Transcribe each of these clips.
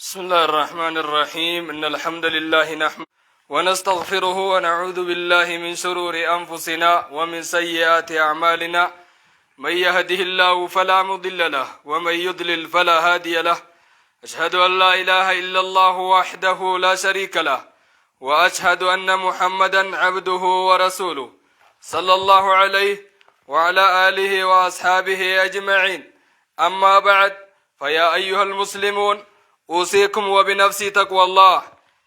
بسم الله الرحمن الرحيم. إن الحمد لله نحمده ونستغفره ونعوذ بالله من شرور أنفسنا ومن سيئات أعمالنا. من يهده الله فلا مضل له ومن يضلل فلا هادي له. أشهد أن لا إله إلا الله وحده لا شريك له، وأشهد أن محمدا عبده ورسوله صلى الله عليه وعلى آله وأصحابه أجمعين. أما بعد، فيا أيها المسلمون، أوصيكم وبنفسي تقوى الله.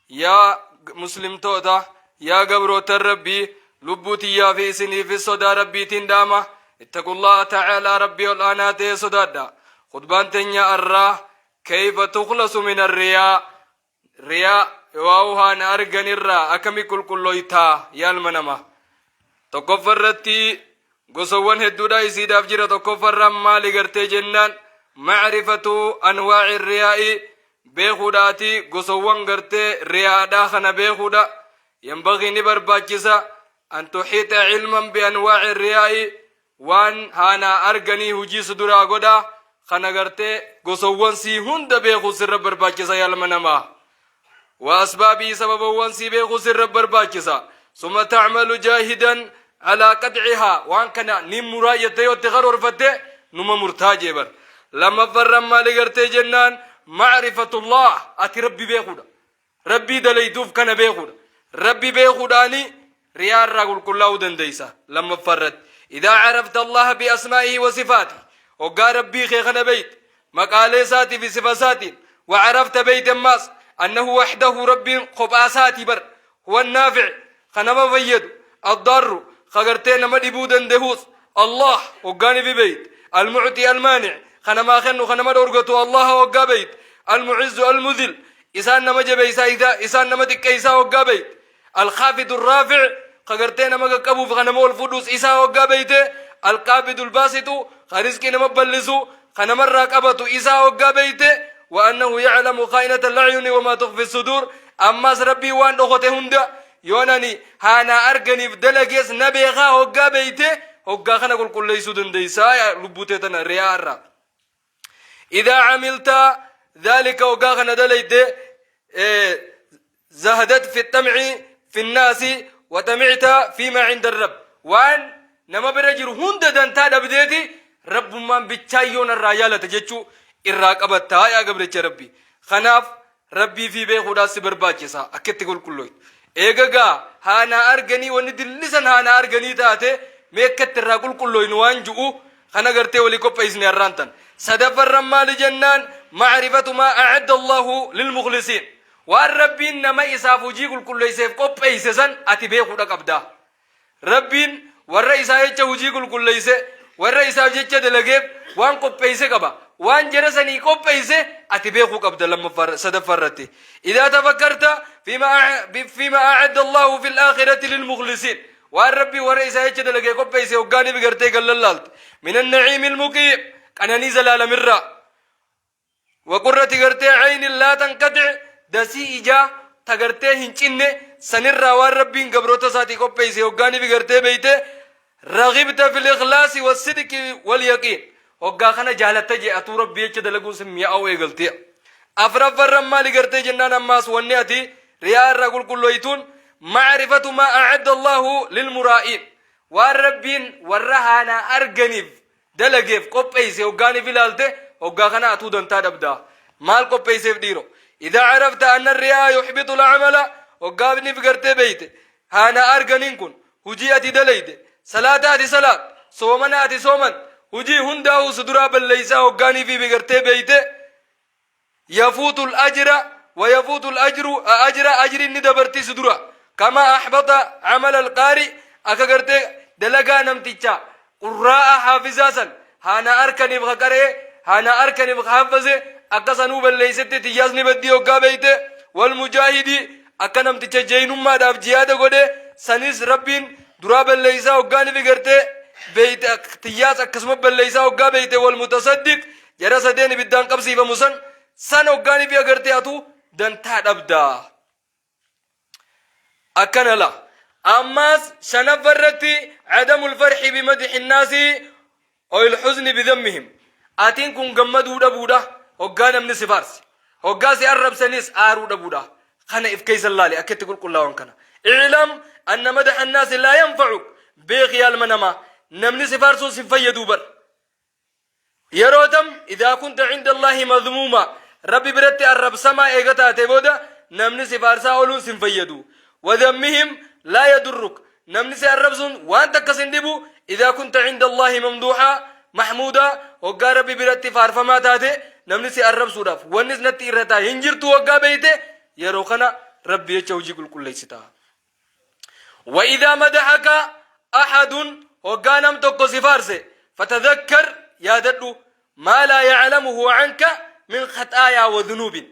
Yaa muslimtoota, yaa gabroota Rabbii, lubbuu tiyyaa fi isiniifis sodaa Rabbiitiin dhaama. اتقوا الله تعالى, Rabbii ol aanaa ta'e sodaadha. Khutbaan teenya arraa كيف تخلص من الرياء, riyaa waa haan arganirraa akkami qulqullooytaa? Yaa ilma namaa, tokkoffa irratti gosawwan hedduudha isiidhaaf jira. Tokkoffarraan maali gartee jennaan, معرفة أنواع الرياء, beekuudhaati gosawwan gartee riyaadhaa kana beekuudha. ينبغي, ni barbaachisa, أن تحيط علما بأنواع الرياء, waan haanaa arganii hujii suduraa godha kana gartee gosawwan sii hunda beekuu sirra barbaachisa, yaa ilma namaa. وأسبابه, sababawwan sii beekuu sirra barbaachisa. ثم تعمل جاهدا على قطعها, waan kana ni muraa jettee yoo itti karoorfatte numa murtaa jeebar. Lamaffarran maali gartee jennaan, معرفة الله, ati Rabbi beekuudha. Rabbii dalaytuuf kana beekuudha. Rabbi beekuudhaani riyaa irraa qulqullaa'uu dandeeysa. Lammaffarratti, إذا عرفت الله بأسمائه وصفاته, hoggaa Rabbii kee kana beeyte maqaalee isaatii fi sifa isaatiin, وعرفت, beeyte ammaas, أنه وحده, Rabbiin kophaa isaatii bar, هو النافع, kanama fayyadu, الضار, kagartee nama dhibuu dandehuus Allah hoggaani fi beeyte, المعطي المانع, kanamaa kennu kanama dhorgatu Allah hoggaa beeyte, المعز المذل, isaan nama jabeeysaa, isaan nama xiqqeeysaa hoggaa beeyte, الخافض الرافع, kagartee nama qaqqabuuf kanama ol fudhus isaa hoggaa beeyte, القابض الباسط, ka rizqii nama bal'isu ka namarraa qabatu isaa hoggaa beeyte, وأنه يعلم خائنة الأعين وما تخفي الصدور, ammas Rabbii waan dhokote hunda yoonani haanaa arganiif dalagees na beekaa hoggaa beeyte, hoggaa kana qulqulleeysuu dandeeysaa lubbuu tana riyaa irraa. إذا عملت ذلك, hoggaa kana dalayte, زهدت في الطمع في الناس وطمعت فيما عند الرب, waan nama bira jiru hunda dantaa dhabdeeti Rabbummaan bichaayyoon irraa jaalata jechuu irraa qabattaa, yaa gabricha Rabbi. Kanaaf Rabbii fi beekuudhaas si barbaachisa akka itti qulqullooytu. Eegagaa haanaa arganii wanni dillisan haanaa arganii taate, mee akka itti irraa qulqullooynu waan ju'u kana gartee walii qopheessine har'aan tan. Sadaffarran maali jennaan, معرفة ما أعد الله للمخلصين, waan Rabbiin nama isaaf hojii qulqulleesseef qopheeyse san ati beekuudha qabda. Rabbiin warra isaa jecha hojii qulqulleeyse, warra isaaf jecha dalageef waan qopheeyse qaba. Waan jara sanii qopheeyse ati beekuu qabda. Lammaffaa, sadaffaarratti, إذا تفكرت فيما أعد الله في الآخرة للمخلصين, waan Rabbii warra isaa jecha dalagee qopheeyse hoggaanii bigartee gallallaalte, من النعيم المقيم, qananii zalaalamirraa, وقرة gartee عين لا تنقطع, dasii ijaa tagartee hin cinne sanirraa waan Rabbiin gabroota isaatii qopheeyse hoggaanii bigartee beeyte, رغبت في الإخلاص والصدق واليقين, hoggaa kana jaalatta jee atuu Rabbii jecha dalaguun sin mi'aa'uu eegaltee. Afraffarran maali gartee jennaan, ammaas wanni ati riyaa irraa qulqullooytuun, معرفة ما أعد الله للمرائين, waan Rabbiin warra haanaa arganiif dalageef qopheeyse hoggaaniif ilaalte, hoggaa kana atuu dantaa dhabdaa. Maal qopheeyseef dhiiro? إذا عرفت أن الرياء يحبط العمل, hoggaafniif gartee beeyte haana arganiin kun hujii ati dalayde, salaata ati salaat, soomana ati sooman, hujii hundaa'uu su duraa balleeysaa hoggaanii fi gartee beeyte, يفوت الأجر ويفوت الأجر أجر أجر ni su dura, كما أحبط عمل القارئ, akka gartee dalagaa namticha qurraa'a haafizaa san haana arkaniif ka qaree, haana arkaniif ka hafaze akka sanuu balleeysetti tiyyaasni baddii hoggaa beeyte, والمجاهد, akka namticha jeynummaadhaaf jihaada godhe sanis Rabbiin duraa balleeysaa hoggaaniif gartee beeyte, tiyyaas akkasuma balleeysaa hoggaa beeyte, والمتصدق, jara sadeen ibiddaan qabsiifamu san san hoggaaniif agartee atu dantaa dhabdaa. Akkana la. Ammaas shanaffa irratti, عدم الفرح بمدح الناس أو الحزن بذمهم, atiin kun gammaduu dhabuudha hoggaa namni si faarse. Hoggaa si arrabsanis aaruu dhabuudha. Kana if keessa laali akka itti qulqullaawan kana. I'lam anna madaha annaasi laa yanfa'uk. Beeki yaa ilma namaa, namni si faarsuun sin fayyaduu bar. Yeroo tam idaa kunta cinda Allaahi madhmuuma, Rabbi biratti arrabsamaa eega taate booda namni si faarsaa ooluun sin fayyadu. Wa dhammihim laa yadurruk, namni si arrabsuun waan takka sin dhibu. Idaa kunta cinda Allaahi mamduuhaa mahmuudaa, hoggaa Rabbi biratti faarfamaa taate namni si arrabsuudhaaf wannis natti irrataa hin jirtu hoggaa beeyte, yeroo kana Rabbi jecha hojii qulqulleessita. Wa idaa madaxaka ahadun, hoggaa nam tokko si faarse, fatadhakkar, yaadadhu, maa laa yaclamuhu canka min khaxaayaa wa dhunuubin,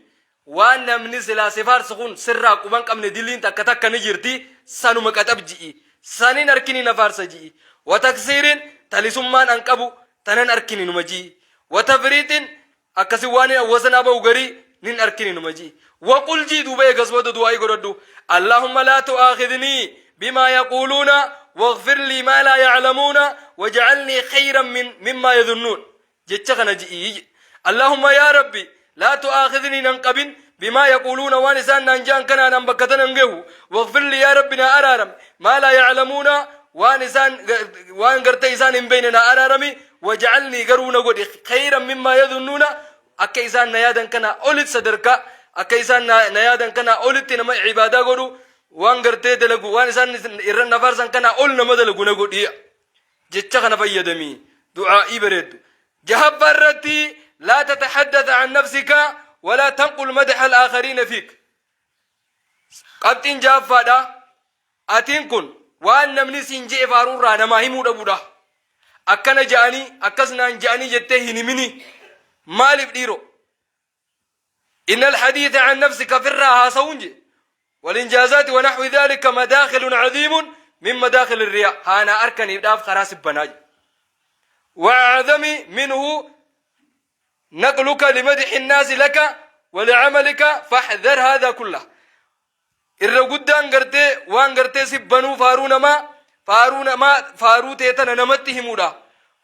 waan namni silaa si faarsu kun sirraa quban qabne diliin takka takka ni jirti, sanuma qaxab ji'i, sanin arkini na faarsa ji'i, wa taksiirin, talisummaan an qabu tanan arkini numa ji'i, wa tafriixin, akkasi waan wasanaa bahu garii nin arkini numa ji'i, waqul ji'i. Duuba eegas booda du'aa'ii godhadhu: Allahumma laa tu'aakhidnii bimaa yaquuluuna waghfir lii maa laa ya'lamuuna waj'alnii khayran min mimmaa yadhunnuun. Jecha kana ji'i: Allahumma, yaa Rabbi, laa tu'aakhidnii, nan qabin, bimaa yaquuluuna, waan isaan naan ja'an kanaan an bakka tanan gehu, waghfir lii, yaa Rabbi naa araarami, maa laa ya'lamuuna, waan isaan waan gartee isaan hin beeyne naa araarami, waj'alnii, garuu na godhi, khayran mimmaa yadhunnuuna, akka isaan na yaadan kana olitti sadarkaa, akka isaan na yaadan kana olitti nama ibaadaa godhu, waan gartee dalagu, waan isaan irra na faarsan kana ol nama dalagu na godhi. Jecha kana fayyadamii du'aa'ii bareeddu. Jahaffaa irratti, laa tataxaddatha an nafsika walaa tanqul madaxa alaakhariina fiik. Qabxiin jahaffaadha, atiin kun waan namni siin je'e faaruurraa namaa himuu dhabuudha. Akkana ja'anii, akkas naan ja'anii jettee hin himini. Maaliif dhiiro? Inna alhadiitha an nafsika, firraa haasawuun je walinjaazaati wanaxwi dhalika madaakilun cadiimun min madaakili riyaa, haanaa arkaniidhaaf karaa sibbanaa je. وأعظم منه نقلك لمدح الناس لك ولعملك، فاحذر هذا كله. Irra guddaan gartee waan gartee sibbanuu faaruu namaa, faaruu namaa, faaruu tee tana namatti himuudha.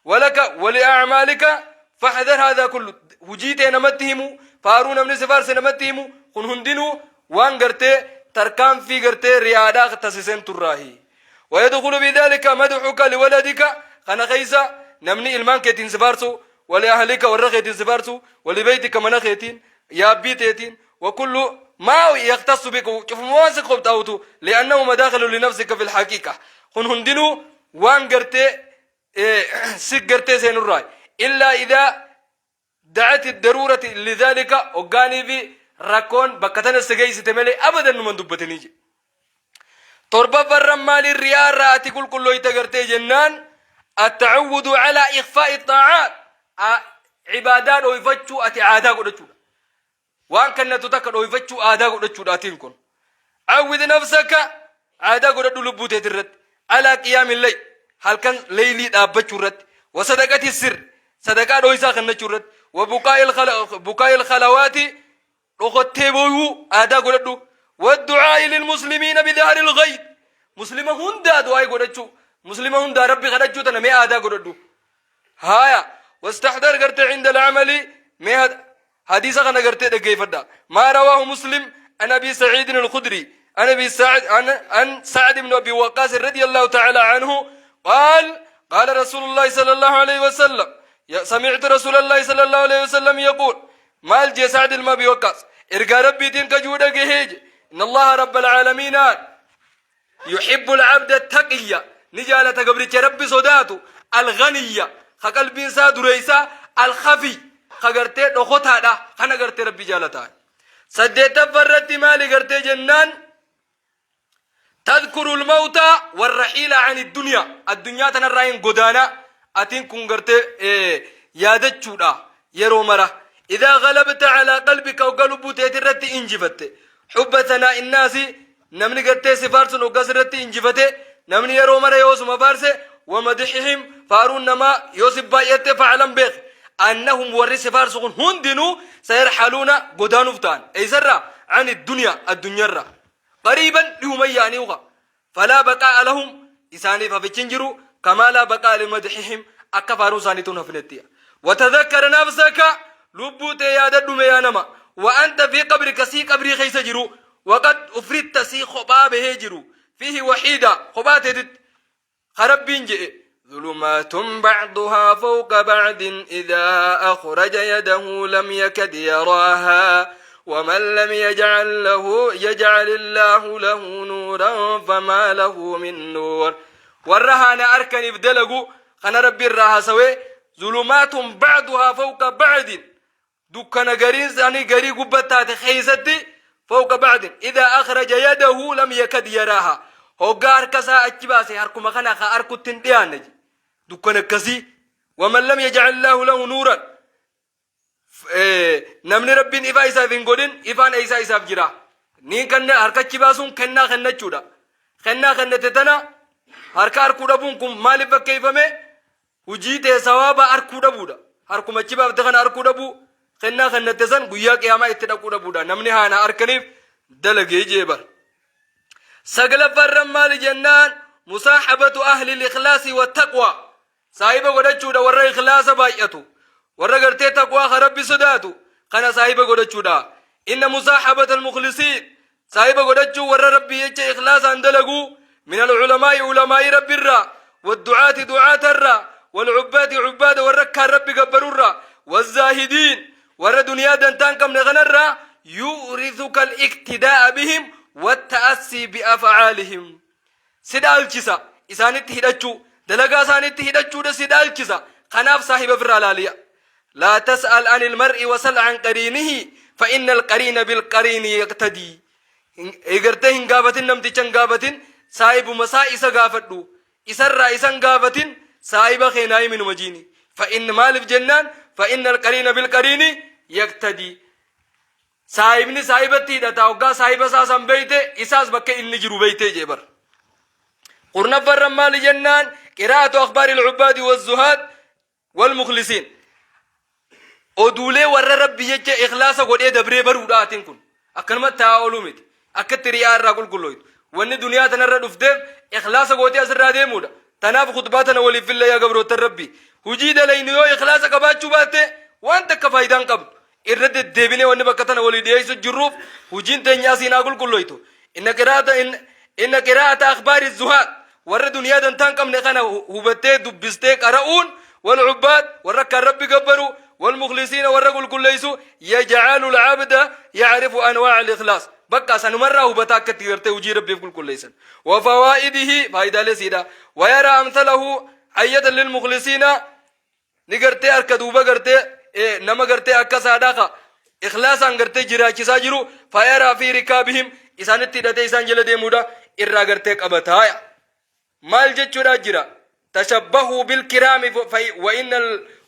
Walaka wali'acmaalika, faxdar haadaa kullu, hujii tee namatti himu, faaruu namni si faarse namatti himu, kun hundinuu waan gartee tarkaanfii gartee riyaadhaa tasisen turraahi. ويدخل بذلك مدحك لولدك، kana keessa namni ilmaan keetiin si faarsu, ولأهلك, warra keetiin si faarsu, ولبيتك, mana keetiin, yaabbii teetiin, وكل ما يختص بك, cufuma waan si qophaa'utu, لأنه مداخل لنفسك في الحقيقة, kun hundinuu waan gartee si gartee seenurraa, إلا إذا دعت الضرورة لذلك, hoggaanii fi rakkoon bakka tana si geessite malee abadan numan dubbatanii je. Torbaffarran maaliin riyaa irraa ati qulqullooyta gartee jennaan, التعود على إخفاء الطاعات, cibaadaa dhoyfachuu ati aadaa godhachuudha. Waan kannatu takka dhoyfachuu aadaa godhachuudha atiin kun. عود نفسك, aadaa godhadhu lubbuu teeti irratti, على قيام الليل, halkan leeylii dhaabbachuu irratti, وصدقة السر, sadaqaa dhoysaa kennachuu irratti, وبكاء الخلوات, dhokottee booyuu aadaa godhadhu, والدعاء للمسلمين بظهر الغيب, muslima hundaa du'aa godhachuu, muslima hundaa Rabbi kadhachuu tana mee aadaa godhadhu. Haya, واستحضر gartee عند العمل, mee hadiisa kana gartee dhaggeeffadha, ما رواه مسلم عن أبي سعيد الخدري عن أبي سعد عن سعد بن أبي وقاص رضي الله تعالى عنه قال: قال رسول الله صلى الله عليه وسلم، سمعت رسول الله صلى الله عليه وسلم يقول. Maal jee Sacd ilma Abi Waqaas? Ergaa Rabbiitiin kajuu dhagahee je: إن الله رب العالمين يحب العبد التقي, ni jaalata gabricha Rabbi sodaatu, الغني, ka qalbiin isaa dureeysa, الخفي, ka gartee dhokotaadha, kana gartee Rabbi jaalataa. Saddeettaffaa irratti maali gartee jennaan, تذكر الموت والرحيل عن الدنيا, addunyaa tanarraa hin godaana atiin kun gartee yaadachuudha yeroo mara. إذا غلبت على قلبك, hoggaa lubbuu teeti irratti injifatte, حب ثناء الناس, namni gartee si faarsun hoggas irratti injifate, namni yeroo mara yoosuma faarse, ومدحهم, faaruun namaa yoo si baay'atte, فاعلم, beek, أنهم, warri si faarsu kun hundinuu, سيرحلون, godaanuuf ta'an. Eeysarraa? عن الدنيا, addunyaarraa, قريبا, dhihuma yaanii uka. فلا بقاء لهم, isaaniif hafichin jiru, كما لا بقاء لمدحهم, akka faaruu isaaniituun hafnettiya. وتذكر نفسك, lubbuu tee yaadadhume yaa nama. Wa anta fi qabrika sii qabrii keessa jiru. Waqad ufritta sii kophaa bahee jiru. Fiihi wahiida kophaa teetitti. Ka Rabbiin je'e. Zulumaatun ba'duhaa fawqa ba'din idhaa akhraja yadahu lam yakad yaraahaa waman lam yaj'al lahu yaj'alillaahu lahu nuuran famaa lahu min nuur. Warra haana arkaniif dalagu kana Rabbi irraa haasawee zulumaatun ba'duhaa fawqa ba'din dukkana gariin isaanii garii gubba taate keeysatti fawqa ba'din idaa akhraja yadahu lam yakad yaraaha hoggaa harka isaa achi baase harkuma kana ka arkutti hin dhiyaanne je dukkana akkasii waman lam yaj'al llaahu lahu nuuran namni rabbiin ifaa isaaf hin godhin ifaan eeysaa isaaf jira niin kanna harka achi baasuun kennaa kennachuudha kennaa kennate tana harka arkuu dhabuun kun maaliif fakkeeffame Hujii tee sawaaba arkuu dhabuudha. Harkuma achi baafte kana arkuu dhabuu, kennaa kennatte san guyyaa qiyaamaa itti dhaquu dhabuudha. Namni haana arkaniif dalagee jee bar. Saglaffaarran maali jennaan musaahabatu ahli ikhlaasi wa taqwa. Saahiba godhachuudha warra ikhlaasa baay'atu. Warra gartee taqwaa ka Rabbi sodaatu kana saahiba godhachuudha. Inna musaahabata al-mukhlisiin Saahiba godhachuu warra Rabbii jecha ikhlaasaan dalaguu min al-ulamaa'i ulamaa'ii Rabbirraa waddu'aati du'aatarraa walcubbaati cubbaada warra akkaan Rabbi gabbarurraa wazzaahidiin warra duniyaa dantaa hin qabne kanarraa yu'rithuka al-iqtidaa'a bihim watta'assii bi'af'aalihim si dhaalchisa isaanitti hidhachuu dalagaa isaanitti hidhachuudha si dhaalchisa kanaaf saahiba ofirraa laaliya laa tas'al anil mar'i wasal an qariinihi fa innal qariina bil qariini yaqtadii egartee hin gaafatin namticha hin gaafatin saahibuma isaa isa gaafadhu isarraa isan gaafatin saahiba kee naa himi numa jiini fa in maaliif jennaan fa innal qariina bil qariini yaqtadii Saahibni saahibatti hidhata hoggaa saahiba isaa san beeyte isaas bakka inni jiru beeytee jee bar. Kurnaffarran maali jennaan qiraa'atu akhbaari al-ubbaadi waz-zuhaad wal-mukhlisiin. Oduulee warra Rabbi jecha ikhlaasa godhee dabree baruudha atiin kun. Akkanumatti taa'aa ooluu miti. Akkatti ri'aa irraa qulqullooytu. Wanni duniyaa tanarra dhufteef ikhlaasa gootee asirraa deemuudha. Tanaaf khutbaa tana waliif filla yaa gabroottan Rabbi. Hujii dalaynu yoo ikhlaasa qabaachuu baatte waan takka faayidaa hin qabdu. Irra deddeebinee wanni bakka tana walii dhiyeessu jirruuf hujiin teenya asiin haa qulqulloytu. Inna qiraa'ata inna qiraa'ata akhbaari zuhaad warra duniyaa dantaa hin qabne kana hubattee dubbistee qara'uun wal cubbaad warra akkaan rabbi gabbaru wal mukhlisiina warra qulqulleessu yaj'alu al-abda ya'rifu anwaa'a al-ikhlaas bakka sanumarraa hubataa akka itti gartee hujii rabbiif qulqulleessan wa fawaa'idihi faayidaalee siidha wa yara amsalahu hayyatan lil mukhlisiina ni gartee harka duuba gartee nama gartee akka saadhaa ka ikhlaasaan gartee jiraachisaa jiru fayaraa fi rikaabihim isaanitti hidhatee isaan jala deemuudha irraa gartee qabataaya maal jechuudha jira tashabbahuu bilkiraami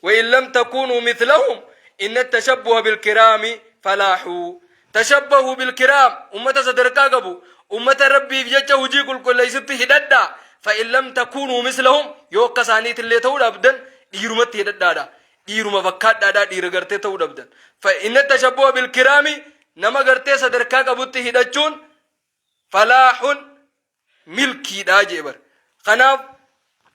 wa in lam takuunuu mithlahum inna tashabbuha bilkiraami falaaxuu tashabbahuu bilkiraam ummata sadarkaa qabu ummata rabbiif jecha hujii qulqulleessutti hidhadhaa fa in lam takuunuu mislahum yoo akka isaaniitillee ta'uu dhabdan dhiirumatti hidhadhaadha dhiiruma fakkaadhaadha dhiira gartee ta'uu dhabdan fa inna tashabbuha bilkiraami nama gartee sadarkaa qabutti hidhachuun falaaxun milkiidha jee bar kanaaf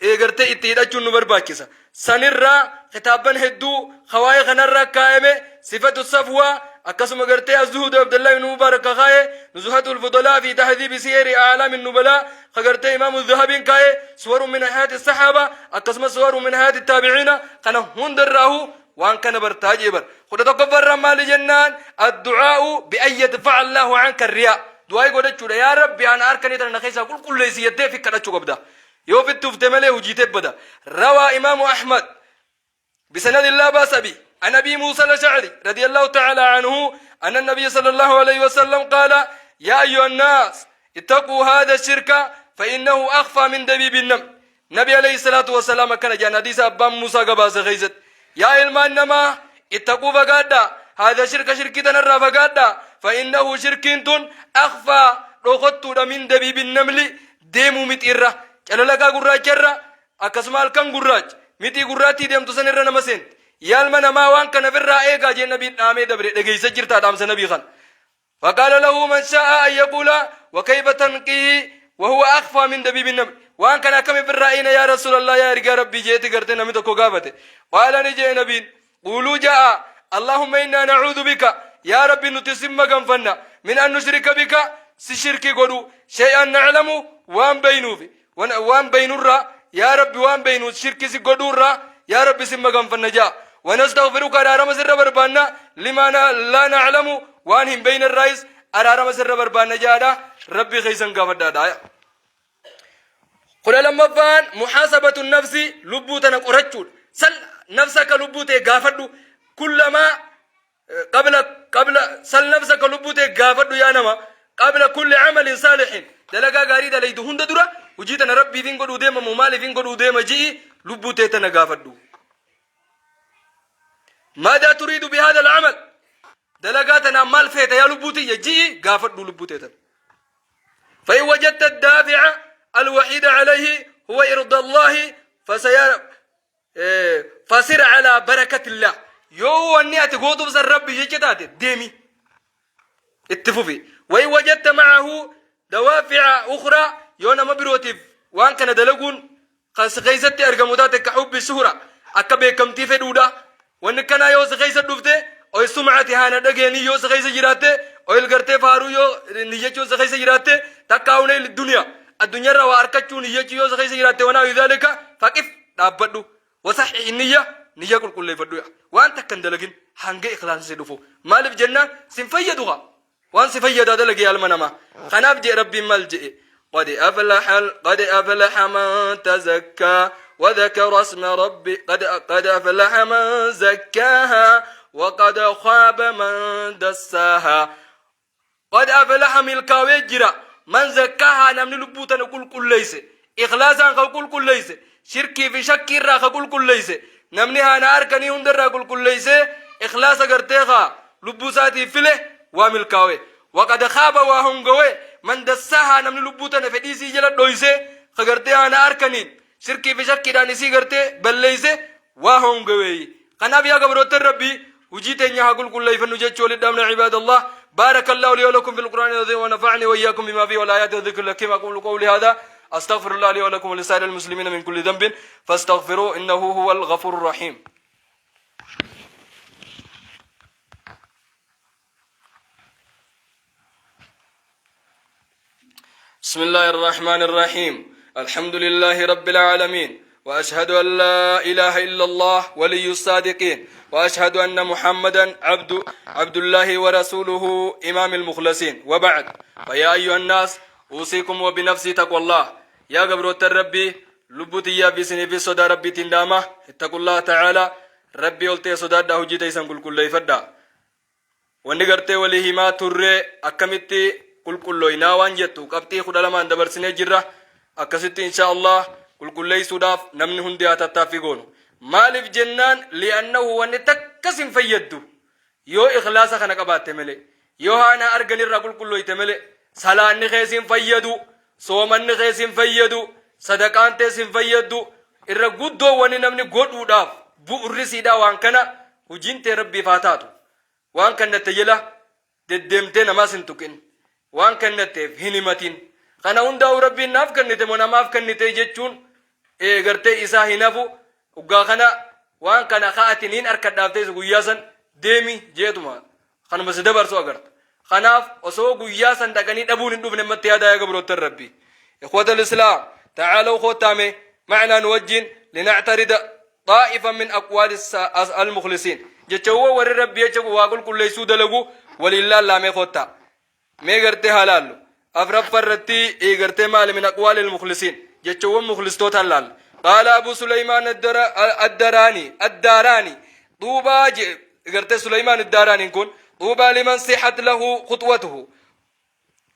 eegartee itti hidhachuun nu barbaachisa sanirraa kitaabban hedduu hawaayee kanarraa kaayame sifatu safwaa akkasuma gartee azuhudu abdallah ibn mubarak ka kaaye nuzuhatul fudalaa fi tahdhibi siyari a'laami nubalaa ka gartee imaamu zahabiin kaaye suwaru min hayaati sahaaba akkasuma suwaru min hayaati taabiciina kana hundarraahu waan kana bartaa jee bar kudha tokkoffarra maali jennaan addu'aa'u bi'an yadfa'a Allahu anka riyaa du'aa'ii godhachuudha yaa rabbi ana harkanii tana na keessaa qulqulleessi jettee fi kadhachuu qabda yoo fitti ufte malee hujii tee bada rawaa imaamu ahmad بسند لا باس به عن ابي موسى الاشعري رضي الله تعالى عنه ان النبي صلى الله عليه وسلم قال يا ايها الناس اتقوا هذا الشرك فانه اخفى من دبيب النمل Nabi aleyhi salaatu wassalaam akkana jedhan hadiisa abbaan Muusaa gabaase keessatti yaa ilmaan namaa ittaquu fagaadhaa haadha shirka shirkii tanarraa fagaadhaa fa'innahu shirkiin tun akfaa dhokottuudha min dabiibin namli deemuu mixiirra calalaqaa gurraacharra akkasuma halkan gurraacha mixii gurraattii deemtu sanirra nama seenti yaa ilma namaa waan kana ofirraa eegaa jee nabiin dhaamee dabre dhageessa jirtaa dhaamsa nabii kana فقال له من شاء أن يقول وكيف تنقيه وهو أخفى من دبيب النمل وان كان كم في الرأينا يا رسول الله يا رجال ربي جيت قرتنا نمتكو قافته قال نجي نبين قولوا جاء اللهم إنا نعوذ بك Yaa Rabbi, nuti sin maganfanna, min an nushrika bika, si shirkii godhu, shay'an na'lamu, waan beynuufi waan beynurraa. Yaa Rabbi, waan beynu shirkii si godhuurraa yaa Rabbi sin maganfanna jaa. Wanastaghfiruka, araarama sirra barbaanna, limaa laa na'lamu, waan hin beynerraayis araarama sirra barbaanna jaadha. Rabbii keessan gaafadhaadha. 12ffaan muhaasabatu nafsi, lubbuu tana qorachuudha. Sal nafsa akka lubbuu ta'e gaafadhu. Kullamaa qabla sal nafsa akka lubbuu ta'e gaafadhu yaa nama, qabla kulli amalin saalihin, dalagaa gaarii dalaydu hunda dura, hojii tana Rabbiif hin godhuu deema moo maaliif hin godhuu deema ji'i lubbuu ta'e tana gaafadhu. Maadaa turiidu bihaadha al-amal, dalagaa tanaan maal feeta yaa lubbuu tiyya ji'i gaafadhu lubbuu ta'e tana. فإن وجدت الدافع الوحيد عليه هو إرضاء الله فسر على بركة الله. Yoo wanni ati gootuuf san Rabbi jecha taate, deemi, itti fufi. وإن وجدت معه دوافع أخرى, yoo nama birootiif waan kana dalaguun kan si keessatti argamu taate, كحب الشهرة, akka beekamtii fedhuudha, wanni kanaa yoo si keessa dhufte, oy sumcati, haana dhageenii yoo si keessa jiraatte, oyil gartee faaruu yoo niyyachuun si keessa jiraatte, takkaa نيل الدنيا, addunyaarraa waa arkachuu niyyachuu yoo si keessa jiraatte, ونحو ذلك, فقف, dhaabbadhu, وصحح النية, niyya qulqulleeffadhu. Waan takka hin dalagin hanga ikhlaasa si dhufu. Maaliif jennaan, sin fayyadu haa waan si fayyadaa dalage alma namaa. Kanaaf jee Rabbiin maal je'e? قد أفلح من تزكى وذكر اسم ربي قد أفلح من زكاها وقد خاب من دساها. قد أفلح, milkaawee jira, من زكاها, namni lubbuu tana qulqulleeyse, ikhlaasaan ka qulqulleeyse, shirkii fi shakkii irraa ka qulqulleeyse, namni haana harkanii hundarraa qulqulleeyse, ikhlaasa gartee kaa lubbuu isaatiif file waa milkaawe. وقد خاب, waa hongawe, من دساها, namni lubbuu tana fedhii isii jala dhoyse, ka gartee haana harkaniin shirkii fi shakkiidhaan isii gartee balleeyse waa hongawe. Kanaaf yaa gabroottan Rabbii, hujii teenya haa qulqulleeyfannu jechuu walit dhaamna. عباد الله، بارك الله لي ولكم في القرآن العظيم ونفعني وإياكم بما فيه والآيات والذكر الحكيم. أقول قولي هذا، أستغفر الله لي ولكم ولسائر المسلمين من كل ذنب فاستغفروه إنه هو الغفور الرحيم. بسم الله الرحمن الرحيم. الحمد لله رب العالمين، واشهد ان لا اله الا الله ولي الصادقين، واشهد ان محمدا عبد الله ورسوله امام المخلصين، وبعد، فيا ايها الناس، اوصيكم وبنفسي تقوى الله. Yaa gabroota Rabbii, lubbuu tiyyaa fi isiniifis sodaa Rabbiitiin dhaama. اتقوا الله تعالى, Rabbii ol ta'e sodaadhaa, hojii teessan qulqulleeffadhaa. Wanni gartee walii himaa turree akkamitti qulqullooynaa waan jettu qabxii 12n dabarsinee jirra. Akkasitti insha Allah qulqulleessuudhaaf namni hundi haa tattaaffii goonu. Maaliif jennaan, لأنه wanni takkas hin fayyaddu yoo ikhlaasa kana qabaatte malee, yoo haana arganirraa qulqullooyte malee. Salaanni kees hin fayyadu, soomanni kees hin fayyadu, sadaqaan tees hin fayyaddu. Irra guddoo wanni namni godhuudhaaf bu'urri siidhaa waan kana, hojiin tee Rabbiif haa taatu. Waan kennatte jala deddeemtee namaas hin tuqin, waan kennatteef hin himatin. Kana hundaa'u Rabbiin naaf kennite moo namaaf kennite jechuun gartee isaa hin hafu. Uggaa kana waan kana ka'atiin hin harkadhaaf guyyaa san deemi jeetuma kanuma si dabarsu agarta. Kanaaf osoo guyyaa san dhaqanii dhabuun hin dhufne matti yaadaa yaa gabroottan Rabbii. إخوة الإسلام، تعالوا خوتامي معنا نوجه لنعترض طائفا من أقوال المخلصين. Jecha warri Rabbi jecha waa qulqulleessuu dalagu waliin laallamee kotta mee gartee haa laallu. Afraffaa irratti gartee maali? من أقوال المخلصين, jechawwan mukhlistootaan laalla. قال أبو سليمان الداراني طوبى, gartee سليمان الداراني kun, طوبى لمن صحت له خطوته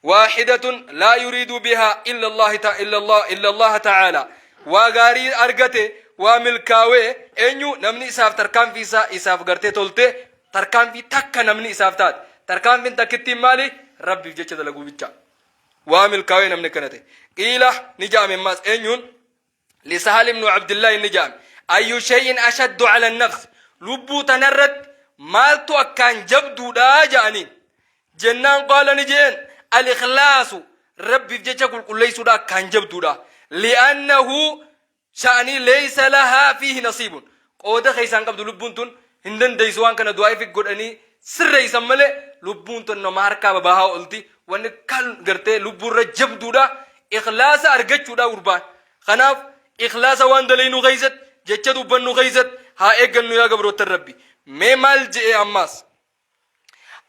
واحدة لا يريد بها إلا الله تعالى. Waa gaarii argate, waa milkaawee eenyu? Namni isaaf tarkaanfii isaa isaaf gartee tolte, tarkaanfii takka namni isaaf taate, tarkaanfiin takkittiin maali? Rabbiif jecha dalaguu bicha. Waa milkaawee namni kana ta'e. قيل, ni ja'ame maas eenyuun? لسهل بن عبد الله ni ja'ame, أي شيء أشد على النفس, lubbuu tanarratti maaltu akkaan jabduudha ja'aniin jennaan, قال, ni jeen, الإخلاص, Rabbiif jecha qulqulleessuudha akkaan jabduudha. لأنه sha'anii ليس لها فيه نصيب, qooda keeysaan qabdu. Lubbuun tun hin dandeeysu waan kana du'aa ifi godhanii sirreeysan malee. Lubbuun tun nama harkaa babahaa olti. Wanni kan gartee lubbuurra jabduudha ikhlaasa argachuudha gurbaan. Kanaaf ikhlaasa waan dalaynuu keessatti, jecha dubbannu keessatti haa eeggannu yaa gabroottan Rabbi. Mee maal je'e ammaas?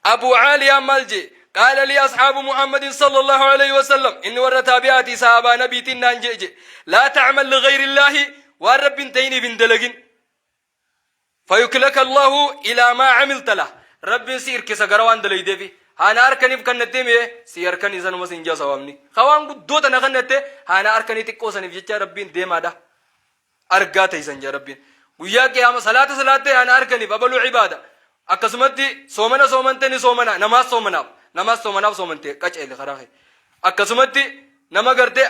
Abu Caaliyaa maal je'e? Qaala lii asxaabu Muhammadin sallallahu alayhi wasallam, inni warra taabi'aatii sahaabaa nabiitiin naan je'e je'e. Laa ta'mal lighayri waan Rabbi hin ta'iniif hin dalagin. Fayukilaka Allahu ilaa maa camilta lah. Rabbiin si irkisa gara waan dalaydeefi. Haana harkaniif kannattee mee si harkanii sanuma siin jaa sawaabni. Ka waan guddoo tana kannatte haana harkanii xiqqoo saniif jecha Rabbiin deemaadha. Argaa teeysan jaa Rabbiin. Guyyaa qiyaama salaata salaattee haana harkaniif abaluu ibaada. Akkasumatti soomana soomante ni soomana namaas soomanaaf namaas soomanaaf soomante qaceeli karaa kee. Akkasumatti nama gartee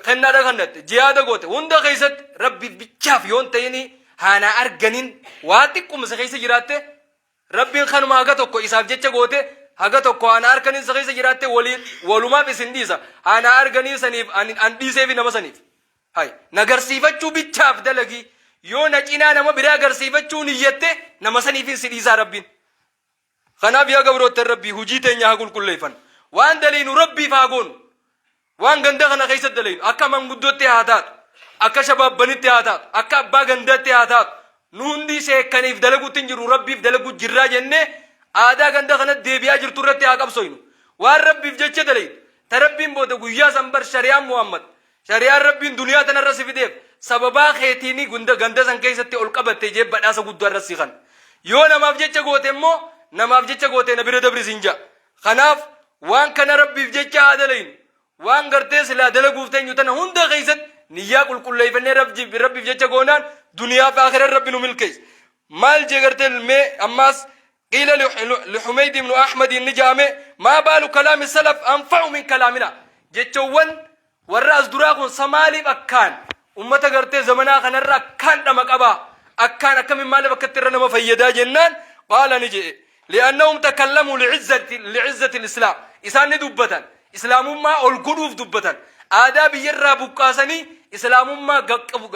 kennaadha kannatte jihaada goote hunda keessatti Rabbiif bichaaf yoon ta'ini haanaa arganin waa xiqquma isa keessa jiraatte Rabbiin kanuma haga tokko isaaf jecha goote haga tokko haanaa arganin isa keessa jiraatte walumaaf isin dhiisa haanaa arganii saniif an dhiiseefi nama saniif. Hay na garsiifachuu bichaaf dalagii yoo na cinaa nama biraa garsiifachuu niyyatte nama saniifin si dhiisaa Rabbiin. Kanaaf yaa gabroottan Rabbii, hujii teenya haa qulqulleeffannu. Waan dalaynu Rabbiif haa goonu. Waan ganda kana keessa dalaynu akka manguddootti haa taatu, akka shabaabbanitti haa taatu, akka abbaa gandaatti haa taatu. Nu hundi sheekkaniif dalaguutti hin jirru, Rabbiif dalaguu jirraa jennee aadaa ganda kana deebi'aa jirtu irratti haa qabsoynu. Waan Rabbiif jecha dalaynu ta Rabbiin booda guyyaa san bar shari'aan Muhammad, shari'aan Rabbiin duniyaa tanarra si fideef sababaa keetiini ganda san keessatti ol qabatte jee badhaasa guddaa irra si kan. Yoo namaaf jecha goote immoo namaaf jecha goote na bira dabri siin ja'a. Kanaaf waan kana Rabbiif jecha haa dalaynu. Waan gartee silaa dalaguuf teenyu tana hunda keessatti niyyaa qulqulleeffannee Rabbiif jecha goonaan duniyaa fi akhiran Rabbi nu milkeessa. Maal jee gartee mee ammaas? Qiila li Humayd ibnu Ahmad inni jaame, maa baalu kalaami salaf anfa'u min kalaamina? Jechawwan warra as duraa kun sa maaliif akkaan ummata gartee zamanaa kanarra akkaan dhama qabaa, akkaan akkamiin maaliif akkatti irra nama fayyadaa jennaan, qaala ni je'e, li'annahum takallamuu li'izzati lislaam. Isaan ni dubbatan, islaamummaa ol godhuuf dubbatan, aadaa biyyarraa buqqaasanii islaamummaa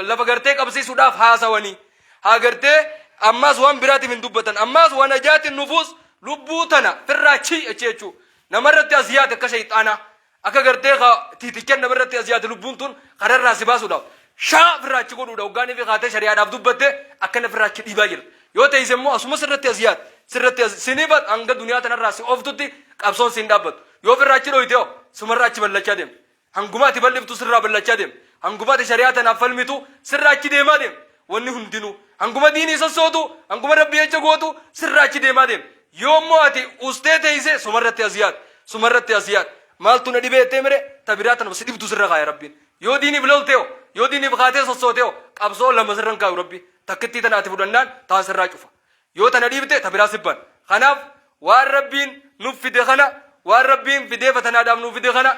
lafa gartee qabsiisuudhaaf haasawanii haa gartee ammaas waan biraatiif hin dubbatan. Ammaas waan ajaatiin nufuus lubbuu tana firraa chii achi jechuu namarratti as yaate akka shayxaanaa akka gartee ka tiitichan namarratti as yaate lubbuun tun kararraa si baasuudhaaf shaa firraa achi godhuudha. Hoggaanii fi kaatee shari'aadhaaf dubbatte akkana firraa achi dhiibaa jira. Yoo teeyse immoo asuma sirratti as yaate sirratti as siniifat hanga duniyaa tanarraa si ooftutti qabsoon siin dhaabbatu. Yoo firraa achi dhoyte hoo sumarraa achi ballachaa deemte. Hanguma ati bal'iftu sirraa bal'achaa deema. Hanguma ati shari'aa tanaaf falmitu sirraa achi deemaa deema. Wanni hundinuu. Hanguma diinii sossootu, hanguma Rabbii jecha gootu sirraa achi deemaa deema. Yoo immoo ati ustee teeyse sumarratti as yaad. Sumarratti as yaad. Maaltu na dhibee jettee mire ta biraa tanuma si dhibdu sirra kaaya Rabbiin. Yoo diiniif lolte hoo, yoo diiniif kaatee sossoote hoo qabsoo lama sirra hin kaayu Rabbi. Takkittii tana ati fudhannaan taan sirraa cufa. Yoo tana dhiifte ta biraa sibban. Kanaaf waan Rabbiin nuuf fide kana, waan Rabbiin fidee fatanaadhaaf nuuf fide kana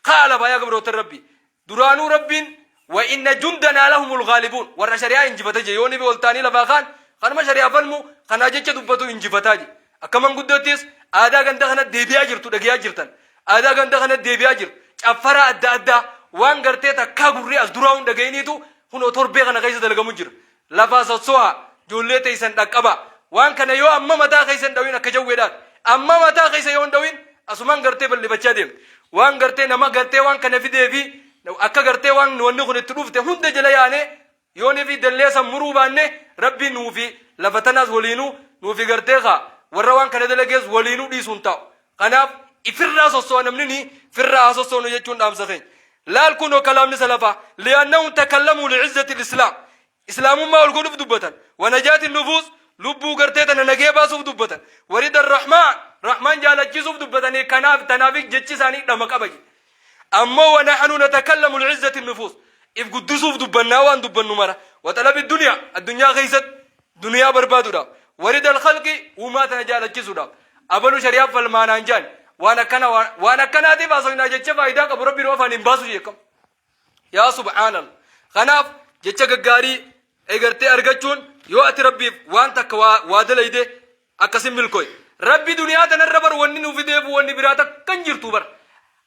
ka'a lafaa yaa gabroottan Rabbii. Duraanuu Rabbiin wa inna jundanaa lahumul ghaalibuun warra shari'aa injifata jee. Yoo nifi ol ta'anii lafaa kaan kanuma shari'aa falmu kanaa jecha dubbatu injifataa jee. Akka manguddoottis aadaa ganda kana deebi'aa jirtu dhagayaa jirtan. Aadaa ganda kana deebi'aa jirtu. Caffaraa adda addaa waan gartee takkaa gurrii as duraa hin dhagayiniitu kunoo torbee kana keessa dalagamu jira. Lafaa sossohaa, ijoollee teessan dhaqqabaa. Waan kana yoo amma mataa keessa hin dhawin akka jawweedhaati. Amma mataa keessa yoo hin dhawin asumaan gartee bal'ifachaa deemti. Waan gartee nama gartee waan kana fidee fi akka gartee waan wanni kun itti dhufte hunda jala yaanee yoonii fi dallee san muruu baanne Rabbiin nuu fi lafa tanaas waliinuu nuu fi gartee kaa warra waan kana dalagees waliinuu dhiisuun taa'u. Kanaaf ifirraa sosso'a namni ni firraa haa sossoonu jechuun dhaamsa keenya. Laal kunoo kalaamni salafaa, li'annahum takallamuu li'izzati islaam, islaamummaa ol godhuuf dubbatan, wa najaati nufuus, lubbuu gartee tana nagee baasuuf dubbatan, warida rahmaan, rahmaan jaalachiisuuf dubbatanii. Kanaaf tanaaf jechi isaanii dhama qaba jedhe. Ammoo wa nahnu natakallamu li'izzati nufuus, if guddisuuf dubbannaa waan dubbannu mara, wa talabi duniyaa, addunyaa keessatti duniyaa barbaaduudhaaf, warida alkhalqi, uumaa tana jaalachisuudhaaf. Abalu shari'aa falmaanaan jaan waan akkana waan akkanaatiif haasofnaa jecha faayidaa qabu Rabbiin afaan hin baasu jeekam. Yaa subhaanallah. Kanaaf jecha gaggaarii egartee argachuun yoo ati Rabbiif waan takka waa dalayde akkasin milkooy. Rabbi duniyaa tanarra bar wanni nu fideefu wanni biraa takka hin jirtu bar.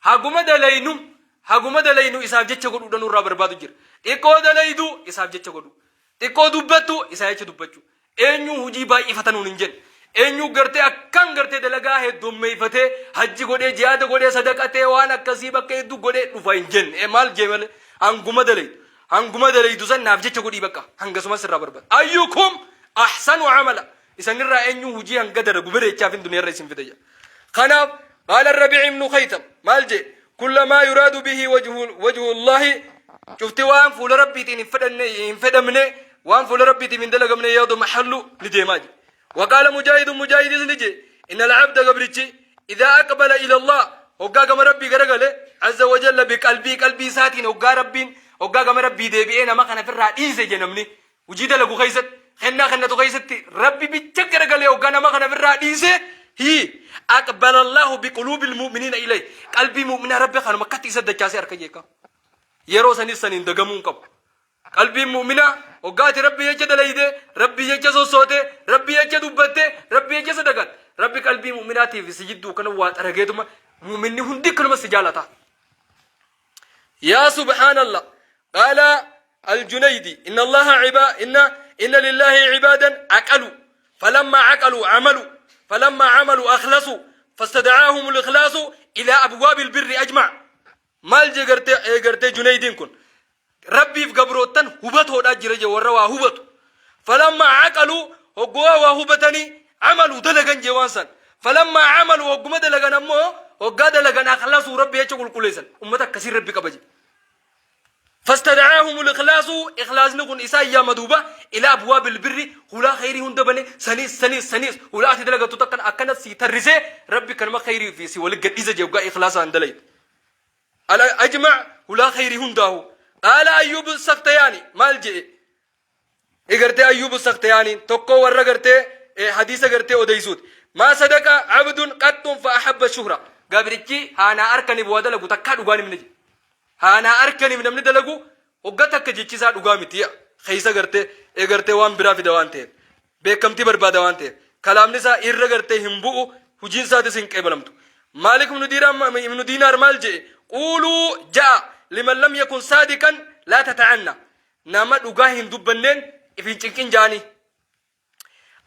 Haguma dalaynu isaaf jecha godhuudha nurraa barbaadu jira. Xiqqoo dalaydu isaaf jecha godhu. Xiqqoo dubbattu isaa jecha dubbachuu. Eenyu hujii baay'ifatanuun hin jenne. Eenyu gartee akkaan gartee dalagaa heddummeeffatee hajji godhee, jihaada godhee, sadaqatee, waan akkasii bakka hedduu godhee dhufa hin jenne. Maal jee malee? Hanguma dalaydu, hanguma dalaydu san naaf jecha godhii, bakka hangasuma sirraa barbaada. Ayyukum ahsanu amala, isanirraa eenyu hujii hanga dalagu bareechaaf hin duniyaarra isin fida jedha. Kanaaf qaala Rabiic ibnu Khaytam maal jee? Kullamaa yuraadu bihi wajhu Allahi, cufti waan fuula Rabbiitiin hin fedhanne, hin fedhamne, waan fuula Rabbiitiif hin dalagamne, yaadu mahallu ni deemaa jedhe. وقال مجاهد، مجاهد نجي، إن العبد قبرتي إذا أقبل إلى الله، هقا كما ربي قرقله عز وجل، بقلبي، قلبي ساتين، هقا ربين هقا كما ربي ديبئين ما كان في الرئيس جنمني وجيد لقو خيست خنا خنا خيست ربي بيتشكر قال هقا ما كان في الرئيس هي أقبل الله بقلوب المؤمنين إليه، قلبي مؤمن ربي خانو مكتي سد جاسي أركجيكا. Yeroo sanis saniin dagamuun qabu. Qalbiin mu'minaa hoggaati Rabbi jecha dalayde, Rabbi jecha sossoote, Rabbi jecha dubbatte, Rabbi jecha sadaqatte, Rabbi qalbii mu'minaatiif si jidduu kana waa xarageetuma mu'minni hundi akkanuma si jaalata. Yaa subhaanallah. قال الجنيدي إن الله عبا إن لله عبادا عقلوا، فلما عقلوا عملوا، فلما عملوا أخلصوا، فاستدعاهم الإخلاص إلى أبواب البر أجمع. Maal jee gartee Junaydiin kun? Rabbiif gabroottan hubatoodhaa jira jee, warra waa hubatu. Falammaa caqaluu, hogguwaa waa hubatanii, camaluu, dalagan jee waan san. Falammaa camaluu, hogguma dalagan ammoo, hoggaa dalagan, akhlasuu, Rabbi jecha qulqulleessan. Ummata akkasii Rabbi qaba jee. فاستدعاهم الإخلاص، إخلاص نكون إسا يا مدوبة، إلى أبواب البر، هلا خيري هند بني سنيس سنيس سنيس هلا أتدلق تتقن أكنا سي ترسي ربي كلمة خيري في سي ولقد إذا جوغا إخلاص عندليت أجمع هلا خيري هنده. قال أيوب السختياني maal je'e gartee Ayyuub Sakhtiyani tokko warra gartee hadiisa gartee odeysuut? ما صدق عبد قط فأحب الشهرة, gabrichi haanaa arkaniif waa dalagu takkaa dhugaan himne jedhe. Haanaa arkaniif namni dalagu hogga takka jechisaa dhugaa miti, keessa gartee waan biraa fida waan ta'eef, beekamtii barbaada waan ta'eef, kalaamni isaa irra gartee hin bu'u, hujiin isaatis hin qeebalamtu. Maalik ibnu Diinaar maal jedhe? قولوا ja'a لمن لم يكن صادقا لا تتعنى, nama dhugaa hin dubbanneen if hin cinqin jaanii.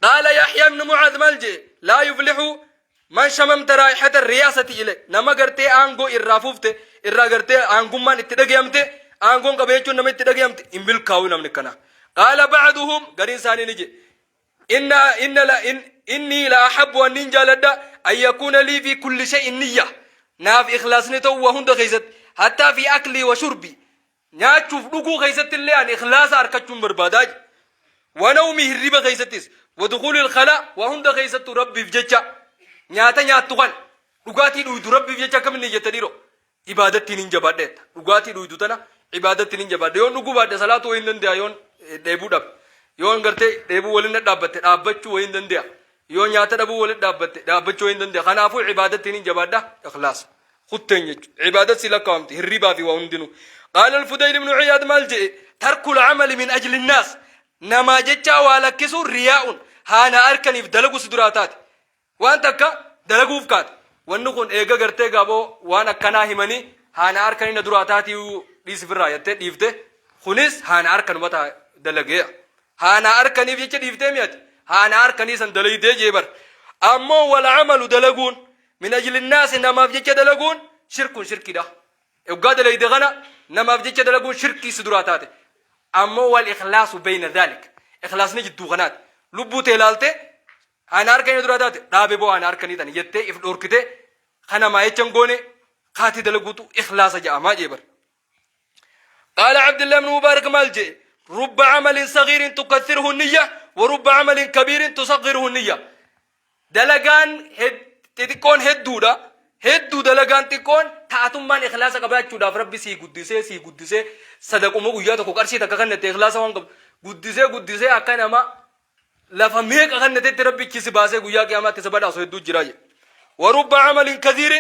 قال يحيى بن معاذ maal jedhe? لا يفلح من شممت رائحة الرياسة إليه, nama gartee aangoo irraa fuufte, irraa gartee aangummaan itti dhagayamte, aangoon qaba jechuun nama itti dhagayamte, hin milkaa'u namni kana. قال بعضهم, gariin isaanii ni jedhe, إن لا إن إني لأحب أن جالدا أن يكون لي في كل شيء نية, naaf ikhlaasni ta'u waa hunda keessatti, حتى في أكلي وشربي, nyaachuuf dhuguu keessatti illee ani ikhlaasa argachuun barbaadaa jedhe. ونومي, hirriba keessattis, ودخول الخلاء, waa hunda keessattuu Rabbiif jecha nyaata nyaattu kan dhugaatii dhuydu Rabbiif jecha akkamiin jette dhiiroo? Ibaadattiin hin jabaadhe, dhugaatii dhuydu tana ibaadattiin hin jabaadhe. Yoon dhuguu baadhe salaatu wayin danda'a, yoon dheebuu dhabe, yoon gartee dheebuu waliin dhaabbatte dhaabbachuu wayin danda'a, yoo nyaata dhabuu waliin dhaabbatte dhaabbachuu wayin danda'a. Kanaafuu ibaadattiin hin jabaadha. Ikhlaasa kutteen jechuudha, ibaadat si lakkaawamti hirribaa fi waa hundinuu. قال الفضيل بن عياض maal jedhe? ترك العمل من أجل الناس, namaa jecha waa lakkisuun, رياء, haana arkaniif dalagu si duraa taate, waan takka dalaguuf kaate, wanni kun eega gartee gaaboo waan akkanaa himanii haana arkanii na duraa taatii dhiisifirraa jettee dhiifte, kunis haana arkanuma taa dalagee, haana arkaniif jecha dhiiftee mi'ati, haana arkanii san dalaydee jee bar. Ammoo والعمل dalaguun, من أجل الناس, namaaf jecha dalaguun, شرك, shirkidha. Yoggaa dalayde kana namaaf jecha dalaguun shirkii si duraa taate. Ammoo والإخلاص بين ذلك, ikhlaasni jidduu kanaati. Lubbuu tee ilaalte, haana harkanii duraa taate, dhaabe boo haana harkanii tani jettee if dhorkite, kana maa jechan goone kaati dalaguutu ikhlaasa jedhamaa jee bar. قال عبد الله بن مبارك maal jee? رب عمل صغير تكثره النية ورب عمل كبير تصغره النية. Dalagaan xixiqqoon hedduudha, hedduu dalagaan xiqqoon taatummaan ikhlaasa qabaachuudhaaf Rabbi sii guddisee, sii guddisee, sadaquma guyyaa tokko qarshii takka kannette ikhlaasa waan qabu guddisee guddisee, akka nama lafa meeqa kannetetti Rabbichi si baasee guyyaa qiyaamaatti isa badhaasu hedduu jira jedhe. ورب عمل كثير,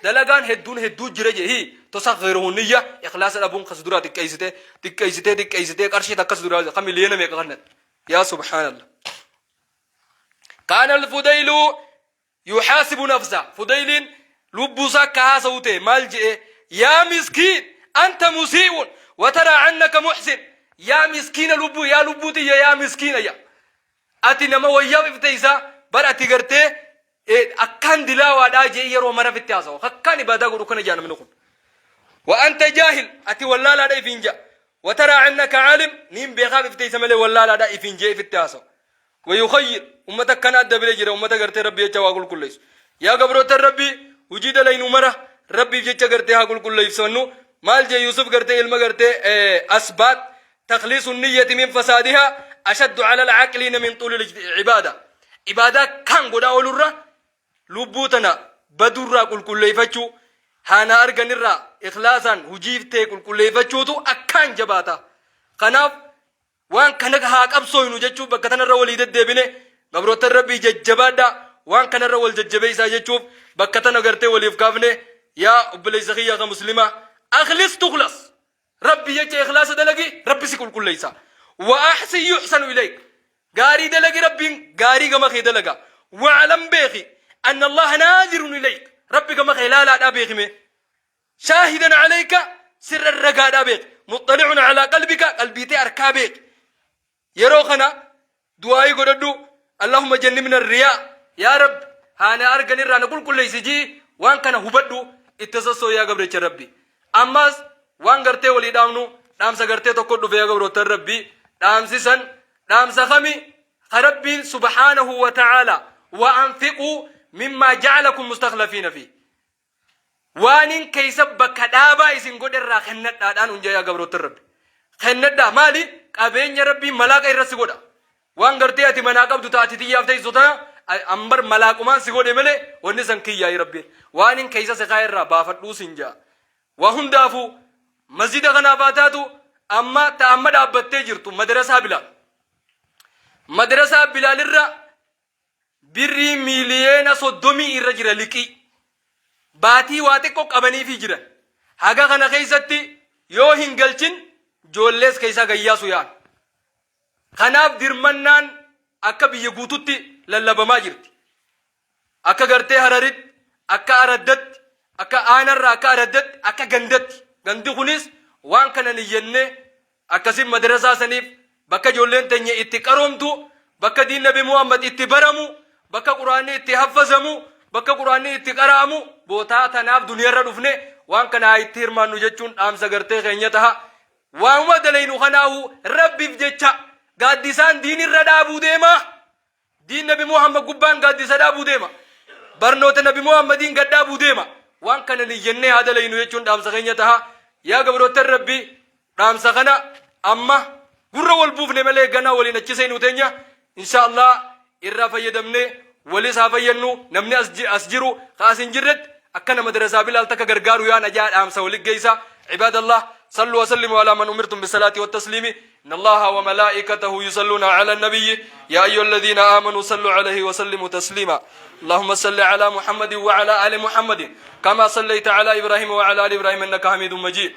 dalagaan hedduun hedduu jira jedhe, hi تصغره النية, ikhlaasa dhabuun kas duraa xiqqeessitee xiqqeessitee xiqqeessitee, qarshii takkas duraa ka miliyoona meeqa kannette. Yaa subhaanallah. كان الفضيل يحاسب نفسه, فضيل لبوسا كاسوته maal jedhe? يا مسكين أنت مسيء وترى أنك محسن. يا مسكين لبو يا لبوتي يا مسكين يا ati nama wayyaa ifte isaa Bar ati gartee akkaan dilaawaadhaa jee yeroo mara fitti haasawa. Akkaan ibaadaa godhu kana jaa namni kun. Wa anta jaahil, ati wallaalaadha ifiin ja'a. Wa taraa annaka caalim, niin beekaa ifteysa malee wallaalaadha ifiin jee ifitti haasawa. Wa yukhayyil, ummata akkana adda bire jira, ummata gartee Rabbi jecha waa qulqulleessu. Yaa gabroottan Rabbii, hujii dalaynu mara Rabbiif jecha gartee haa qulqulleessannu. Maal jee Yuusuf gartee ilma gartee asbaat? Takhliisu niyyati min fasaadihaa ashaddu ala al-aqliina min tuuli ibaada. Ibaadaa kan godhaa oolurra lubbuu tana baduurraa qulqulleeffachuu, haana arganirraa ikhlaasaan hujiif ta'e qulqulleeffachuutu akkaan jabaata. Kanaaf waan kana haa qabsooynu jechuuf bakka tanarra walii deddeebine. Gabroottan Rabbii, jajjabaadhaa, waan kanarra wal jajjabeessaa jechuuf bakka tana gartee waliif kaafne. Yaa obboleessa kiyya ka muslimaa, akhlis tukhlas. Rabbi jecha ikhlaasa dalagi, Rabbi si qulqulleessa. Wa ahsin yuhsanu ilayk, gaarii dalagi, Rabbiin gaarii gama kee dalaga. Wa'alam, beeki, anna Allaha naazirun ilayk, Rabbi gama kee laalaadhaa beekime, shaahidan alayka, sirra ragaadhaa beeki, muxxalicun alaa qalbika, qalbiitee arkaa beeki. Yeroo kana du'aayii godhadhu: Allahumma jannibna riyaa, yaa Rabbi, haana argan irraa na qulqulleessi jii. Waan kana hubadhu, itti sossoo, yaa gabricha Rabbi. Ammas waan gartee walii dhaamnu, dhaamsa gartee tokko dhufe, yaa gabroottan Rabbi. Dhaamsi san dhaamsa kami? Ka Rabbiin subhaanahu wa ta'aala wa anfiquu mimmaa ja'alakum mustakhlafiina fi, waanin keessa bakka dhaabaa isin godhe irraa kennadhaadhaan hunjaa. Yaa gabroottan Rabbi, kennadhaa. Maali? Qabeenya Rabbiin malaaqa irra si godha. Waan gartee ati manaa qabdu taati tiyyaaf teessu tana ambar malaaqumaan si godhe malee wanni san kiyyaayi. Rabbiin waanin keessa si kaa'e irraa baafadhuu sin jaa. Waa hundaafuu masjida kanaaf haa taatu, amma ta amma dhaabbattee jirtu madrasaa Bilaal, madrasaa Bilaalirra birrii 30 miiliyoona irra jira. Liqii baatii waa xiqqoo qabaniifii jiran. Haga kana keessatti yoo hin galchin ijoollees keessaa gayyaasu yaa'an. Kanaaf dirmannaan akka biyya guututti lallabamaa jirti. Akka gartee Hararitti, akka araddatti, akka aanarraa, akka araddatti, akka gandatti, gandi kunis waan kana niyyannee akkasin madrasaa saniif, bakka ijoolleen teenya itti qaroomtu, bakka diin Nabi Muhammad itti baramu, bakka Quraanni itti haffazamu, bakka Quraanni itti qara'amu, bootaa tanaaf duniyarra dhufne, waan kana haa itti hirmaannu jechuun dhaamsa gartee keenya taha. Waanuma dalaynu kanaahu Rabbiif jecha gaaddisaan diinirra dhaabuu deema. Diin Nabi Muhammad gubbaan gaaddisa dhaabuu deema. Barnoota Nabi Muhammadiin gad dhaabuu deema. Waan kana niyyannee haa dalaynu jechuun dhaamsa keenya taha. Yaa gabroottan Rabbii, dhaamsa kana amma gurra wal buufne malee ganaa waliin achi seenuu teenya. Insha Allah irraa fayyadamne walis haa fayyannu. Namni as jiru ka as hin jirretti akkana madrasaa Bilaal takka gargaaru yaa najaa dhaamsa walit geessa. Ibadallah, sallu wa sallimu ala man umirtum bisalaati wattaslimi. إن الله وملائكته يصلون على النبي يا أيها الذين آمنوا صلوا عليه وسلموا تسليما. اللهم صل على محمد وعلى آل محمد كما صليت على إبراهيم وعلى آل إبراهيم إنك حميد مجيد.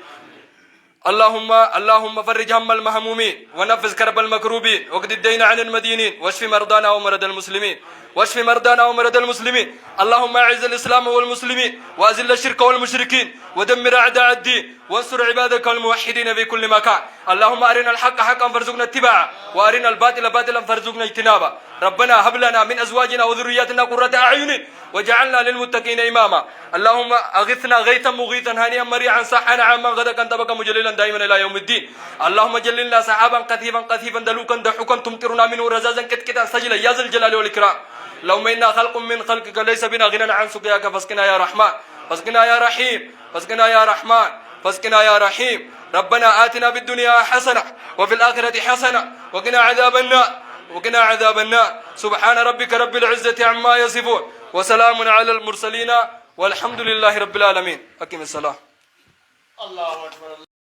اللهم اللهم فرج هم المهمومين، ونفس كرب المكروبين، واقض الدين عن المدينين، واشف مرضانا ومرضى المسلمين، واشف مرضانا ومرضى المسلمين. اللهم اعز الاسلام والمسلمين، واذل الشرك والمشركين، ودمر اعداء الدين، وانصر عبادك الموحدين في كل مكان. اللهم ارنا الحق حقا فارزقنا اتباعه، وارنا الباطل باطلا فارزقنا اجتنابه. ربنا هب لنا من ازواجنا وذرياتنا قرة اعين وجعلنا للمتقين اماما. اللهم اغثنا غيثا مغيثا هنيئا مريعا صحا عاما غدقا طبقا مجللا دائما الى يوم الدين. اللهم جللنا سحابا كثيفا قثيفا دلوكا دحوكا تمطرنا منه رزازا كتكتا سجلا يا ذا الجلال والاكرام. اللهم انا خلق من خلقك ليس بنا غنى عن سقياك، فاسقنا يا رحمن، فاسقنا يا رحيم، فاسقنا يا رحمن، فاسقنا يا رحيم. ربنا آتنا في الدنيا حسنة وفي الآخرة حسنة وقنا عذاب النار، وقنا عذاب النار. سبحان ربك رب العزة عما يصفون، وسلام على المرسلين، والحمد لله رب العالمين. أقم الصلاة. الله أكبر.